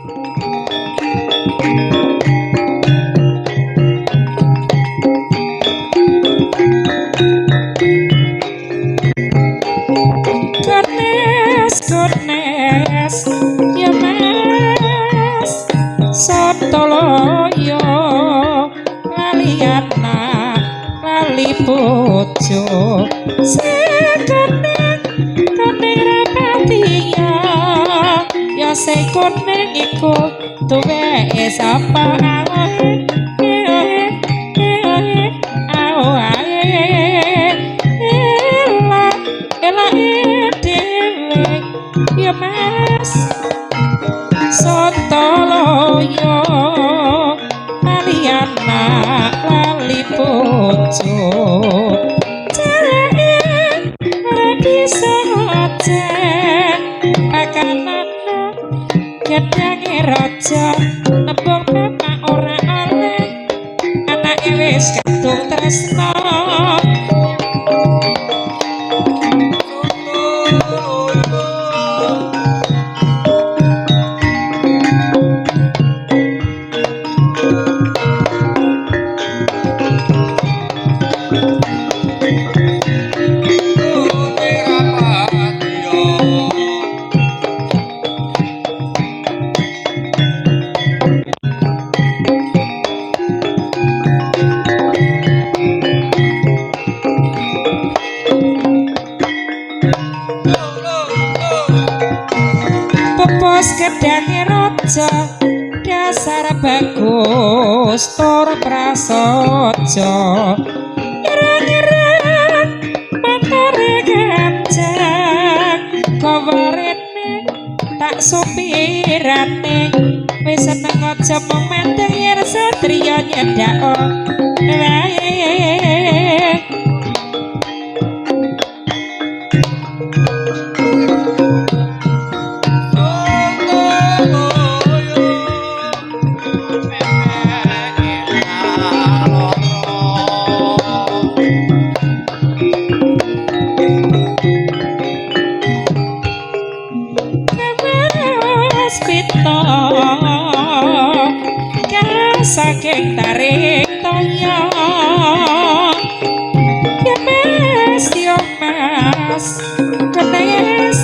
Goodness, goodness, ya Mas Sontoloyo lali anak lali bojo sing kuning kuning rapati ya ya sing kuning iku duweke sapa ae elak elake dhewe ya Mas Sontoloyo lali anak lali bojo jareke ora bisa ngoceh makanan gedange raja nembung bapak ora oleh anake wis kadung tresno. Pupus gedange raja dasar bagus tur prasaja ireng-ireng motore ganjang kawarene tak supirane wis seneng aja mung mandeng yen satriya nyedak wae. Saking tarik toya ya Mas ya Mas kenes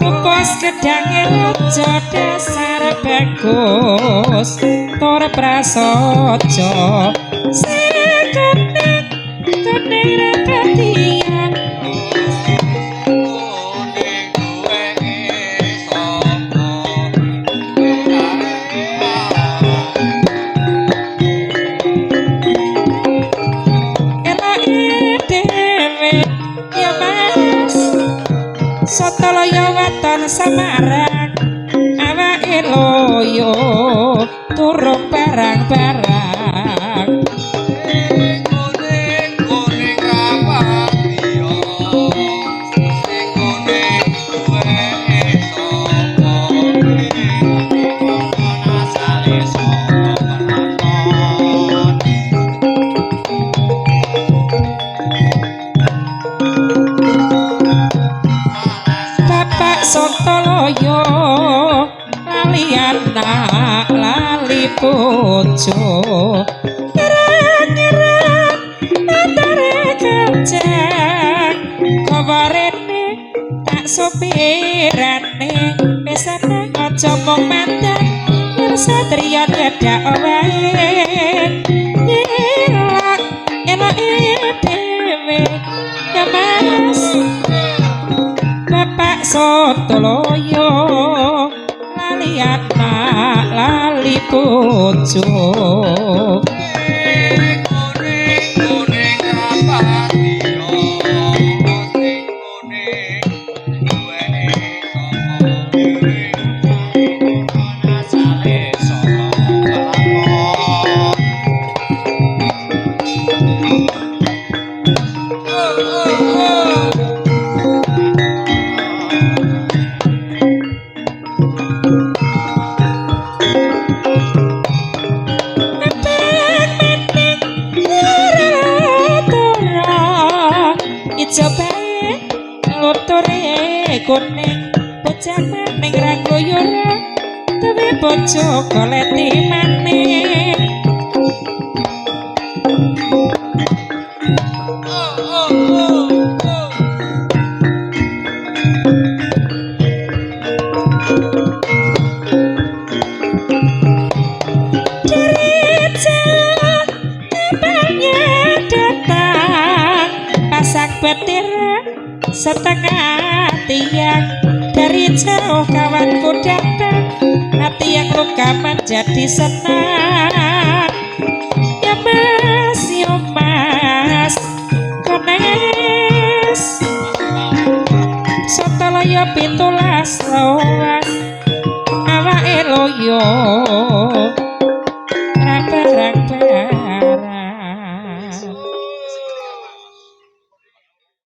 pupus gedange raja dasar bagus tur prasaja sing kuning kuning rapatian Sontoloyo waton Semarang awake loyo turung barang-barang Kuning kuning rapati yo sing kuning duweke sapa asale saka keraton. Bapak Sontoloyo lali anak lali bojo nyerang-nyerang motore kenceng kawarene tak supirane wis seneng aja mung mandeng yen satriya nyedak wae elak elake dhewe ya Mas Bapak Sontoloyo lali anak lali bojo Kuning kuning rapati yo sing kuning duweke sapa asale saka keraton. Ijo bae luture kuning bocah maning ra guyura Duwe bojo goleti maneh. Oh oh oh oh. Dari jauh kapalnya datang, pasang petir setengah tiang. Dari jauh kawanku datang, hati yang luka menjadi senang. Ya mas, yo mas, kones Sontoloyo 17 lawas, awake loyo.